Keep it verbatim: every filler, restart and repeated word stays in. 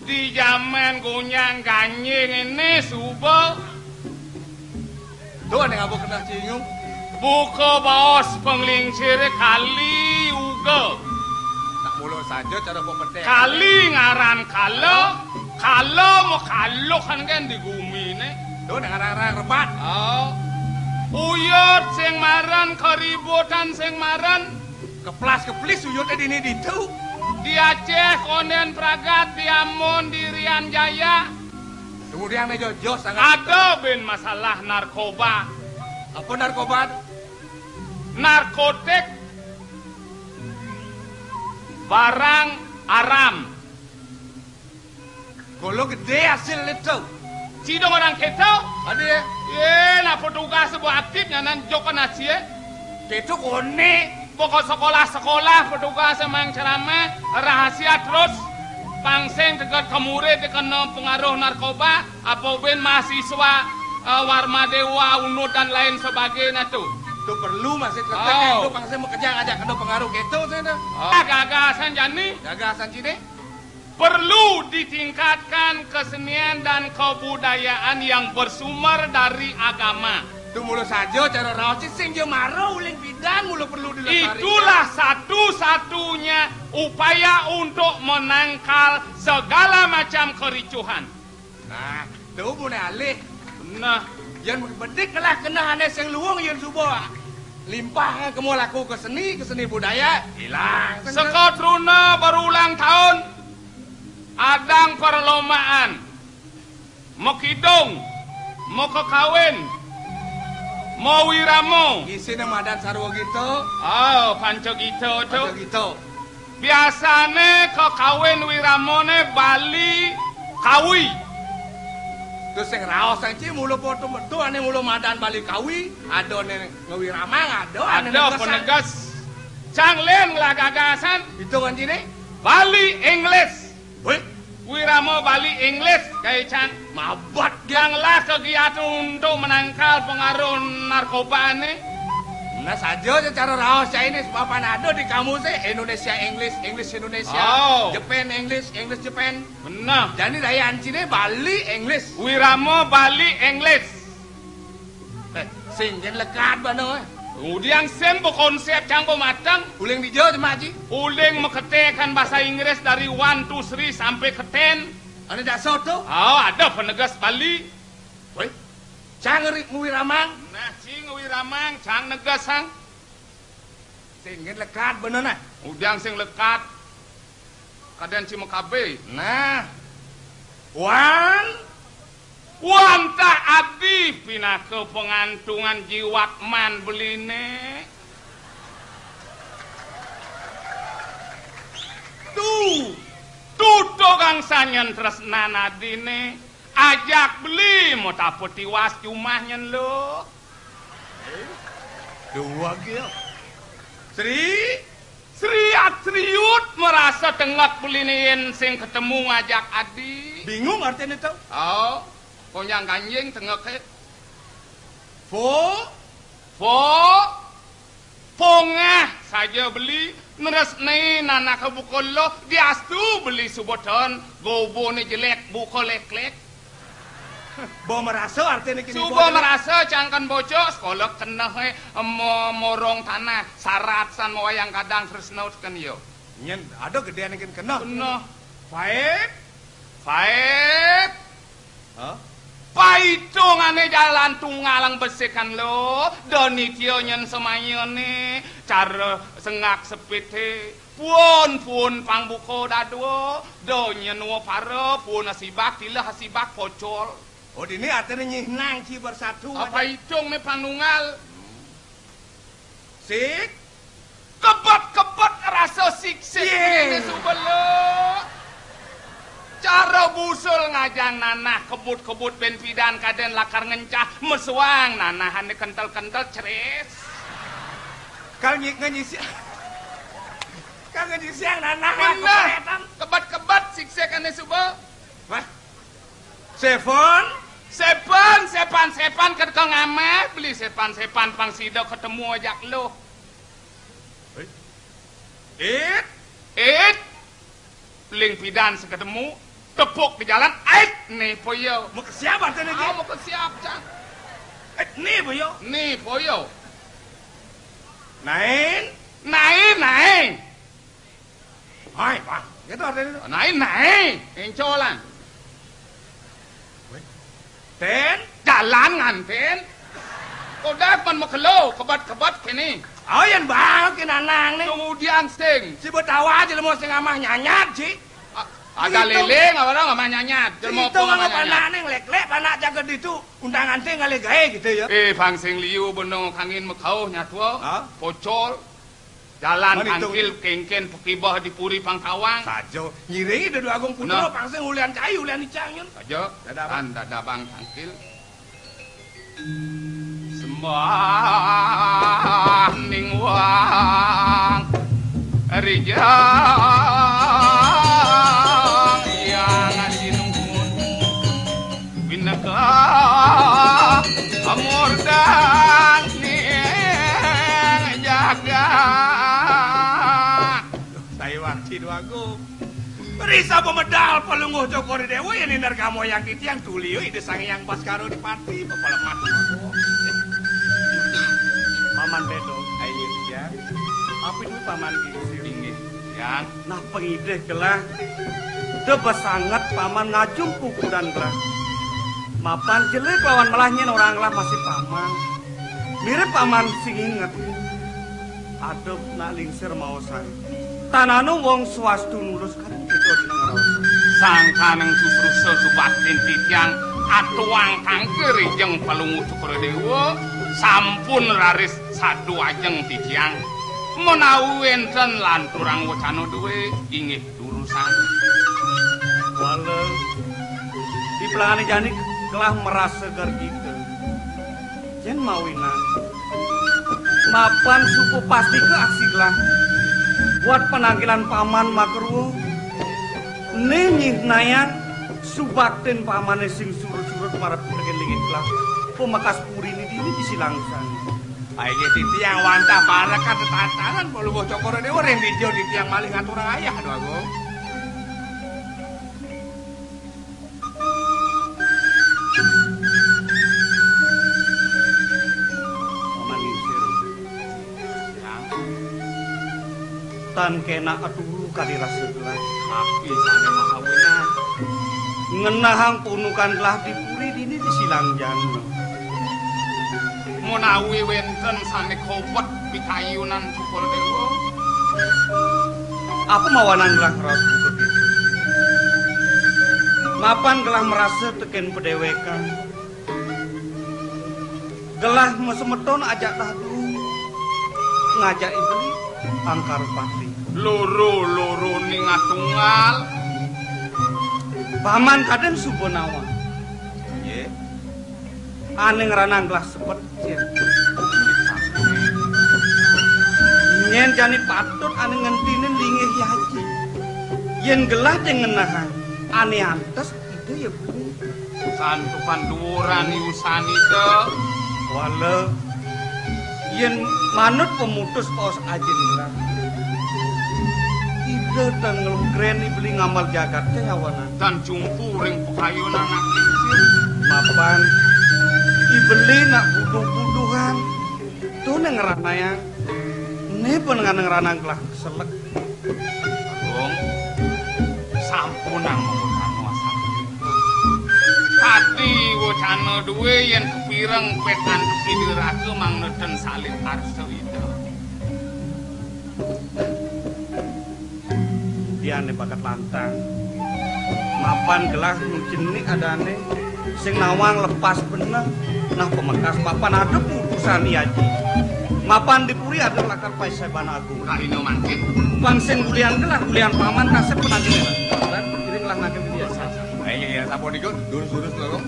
Di jaman gonjang-ganjing ini suba. Tuh, ane ngaba keneh cingung. Buka baos panglingsire kali uga. Nak mula saja cara pemetek. Kali ngaran kala, kala makaluh kan di gumine. Tuh, ane ngaran-ngaran rebat. Oh. Uyut sing maren, keributan sing maren. Keplas-keplis uyute dini ditu. Di Aceh konden pragat, di Ambon, di Irian Jaya. Kemudian ne jojo sangat. Ada ben masalah narkoba. Apa narkoba? Narkotik. Barang aram. Kala gedé hasilné to. Ci dong orang kéto? Ada ya? Yé, nah petugas bo aktif nyanan jok kena cie. Kéto koné. Pokok sekolah-sekolah petugas emang ceramah rahasia terus. Pang sing teka ke murid kena pengaruh narkoba, apa ben mahasiswa, eh, Warma Dewa, Unud dan lain sebagainya tuh. Itu perlu masih tetap. Oh. Itu pang sing mau kerja ngajak kena pengaruh kéto saya tuh. Oh. Gagasan jani. Gagasan cini. Perlu ditingkatkan kesenian dan kebudayaan yang bersumber dari agama. Itu mulu saja cara raos sing dia mara uling pidan mulu perlu dilestarikan. Itulah satu-satunya upaya untuk menangkal segala macam kericuhan. Nah, tuh mune alih. Nah, yang bedik lah kena aneh sing luung yang suba limpah kemu laku ke seni, ke seni budaya hilang. Sekotruna berulang tahun. Adang perlombaan, mau kidung, mau kekawin, mau wiramo. Isine madan sarwa gita. Oh, panca gita tu. Panca gita. Biasane kekawin wiramoné Bali Kawi. Terus sing raos sing ci mula foto metu ane mula madan Bali Kawi, ada ne ngewiramang, ada ane ada negesan. Penegas. Cang len ngelah gagasan. Hitungan cine? Bali English. Wih. Wirama Bali English, kayak cang. Mabat. Yang lah kegiatan untuk menangkal pengaruh narkoba nih. Nah, saja aja cara raos Chinese, papan ada di kamus eh, Indonesia English, English Indonesia, oh. Japan English, English Japan. Benar. Jadi daya ancine Bali English. Wirama Bali English. Eh, sing gen lekat bano eh. Udiang sen bo konsep cang bo matang. Uling dija cuma ji. Uling meketekan bahasa Inggris dari one to three sampai ke ten. Ada dasar tu? Oh, ada penegas Bali. Woi, cang ngeri ngui ramang. Nah, ci ngui ramang, cang negas sang. Sing gen lekat bener nah. Udiang sing lekat. Kadan ci makabe. Nah. Wan. Wantah adi pinaka pengantungan jiwat man beline. Tu, tuto gangsanyen tresnan adine. Ajak beli mau tapa tiwas jumah nyen lo. Dua gil. Sri, Sri Atriut merasa tengak beli yen sing ketemu ngajak adi. Bingung artinya tau. Oh, konyang ganjing tengak eh. Fo, Fo, pongah saja beli, nresnai nanah ka buka lo, diastu beli suboton, gobone jelek, buka lek-lek. Bo merasa artinya kini. Suba merasa cangkan bocok, sekolah keneh, eh, mo-, morong tanah, sarat san mo wayang kadang tresna teken yo. Nyen, ada gedean kin keneh. Keneh. Pait. Pait. Hah? Paitungane jalan tunggalang besikan lo, donitia nyen semayane, cara sengak sepite, puun-puun pang buka dadua, donya nua para, puun asibak, tilah asibak pocol. Oh, dini artinya nyihnang ci bersatu. Apa itung ne panunggal? Sik. Kebet-kebet rasa siksik. Yé. Ini suba lo. Cara busul ngajang nanah kebut-kebut ben pidan kaden lakar ngencah mesuang nanah ane kentel-kentel ceres. Kal nyi-, ngenyisi-, kal ngenyisiang nanah. Bener. Keberetan. Kebet-kebet siksik ane suba. Wah. Seven? Seven, sepan, sepan, kedeka ngamah, beli sepan, sepan, pang sida ketemu ajak lo. Hei. It? It? Ling pidan seketemu. Tepuk di jalan, ait, né poyo. Mau ke siap artinya, Ji? Ah, mau ke siap, Cang. Eh, né poyo. Né poyo. Nain. Nain, nain. Hai, Bang. Gitu artinya. Nain, nain. Encolan. Weh. Ten. Jalan nganten. Kodak pan makelo, kebat-kebat kéné. Oh, yén baé kinanang né. Kemudian sing. Si Betawa aja lemu sing amah nyanyat, Ji. A-, ada lélé, orang amah nyanyat. Jelema itu apa amah nyanyat? Panak né nglék-lék, panak jaga ditu. Undangan té ngalih gaé gitu ya. Eh, bang sing liu benung kangin mekauh nyatwa. Hah? Pocol. Jalan tangkil kéngkén pakibeh di puri Pangkawang. Saja. Ngiringi Déwa Agung Putra, nah. Pang sing ulian cai, ulian icang nyun. Saja. Dadah, Bang. Dadah, Bang Tangkil. Sembah ning wang rijang yang sinuhun. Pinaka murdaning jagat. Saya wakti dua go. Risa pemedal Palungguh Cokor Déwa yén inder kamoyang titiang tuli Ida Sang Hyang Baskara Dipati pepelemah. Paman Bédo. Ayo, ya. Apa itu Paman Gingsir? Inggih, Yang. Nah, pangidih gelah. Da basanget paman ngajum pupudan gelah. Mapan jelé kelawan melah nyén orang gelah masih paman. Mirip paman sing inget. Aduh, nak lingsir maosan. Tan anu wong swastu nulus kan kita dina ngraos. Sangkaning susrusa subaktin titiang atuang kangge rijeng Palungguh Cokor Déwa sampun raris sadu ajeng titiang. Menawi wénten lanturang wacana duwé, inggih durusang. Wala, di pelangane jani gelah merasa gargita. Yen mawinan, mapan suku pastika aksi gelah. Buat penangkilan paman makrua. Né nyihnayang subaktin pamane sing surut-surut marep teken linggih gelah. Pemekas purine dini disilangsang. Ayo titiang wantah parekan tetatanan Palungguh Cokor Déwa ring dija titiang malih ngaturang ayah, Déwa Agung. Paman ngingsir. Yang. Tan kena aturu kadi rasa gelah. Tapi sane maha wenang. Ngenahang punukan gelah di puri dini di silang jana. Menawi wenten sane kobet pikayunan Cokor Déwa. Apa mawanan gelah ngraos buka pitu? Mapan gelah merasa teken padewekan. Gelah masemeton ajak dadu ngajak ibeli angkar pati. Loro-loro ning atunggal. Paman kaden suba nawang. Nggih. Ane ngranang gelah sepet, ya. Nyen jani patut ane ngentinin linggih yaji. Yen gelah de ngenahang, ane antes ide ya beli. Santukan duwuran yusan ide. Wala, yen manut pemutus paos ajin gelah. Ide dan ngelukren ibeli ngamal jagat kayawanan. Dan jumpu ring pakayunan anak lingsir. Mapan, ibeli nak buduh-buduhan. Tuh neng ranayang. Né pun nganeng ranang gelah selek. Agung, sampunang mawon anu asal. Tadi wacana duwe yen kepireng pet antuk Ida Ratu mangda ten salib arsa Ida. Diane bakat lantang. Mapan gelah nu cenik adane, sing nawang lepas beneh. Nah, pemekas mapan ada putusan i aji. Mapan di puri ada lakar paseban agung. Rahina mangkin. Pang sing ulian gelah, ulian paman kasep penagih. Lan iring lah nangkil dia. Ayo, ya, sampun niku, durus-durus lho.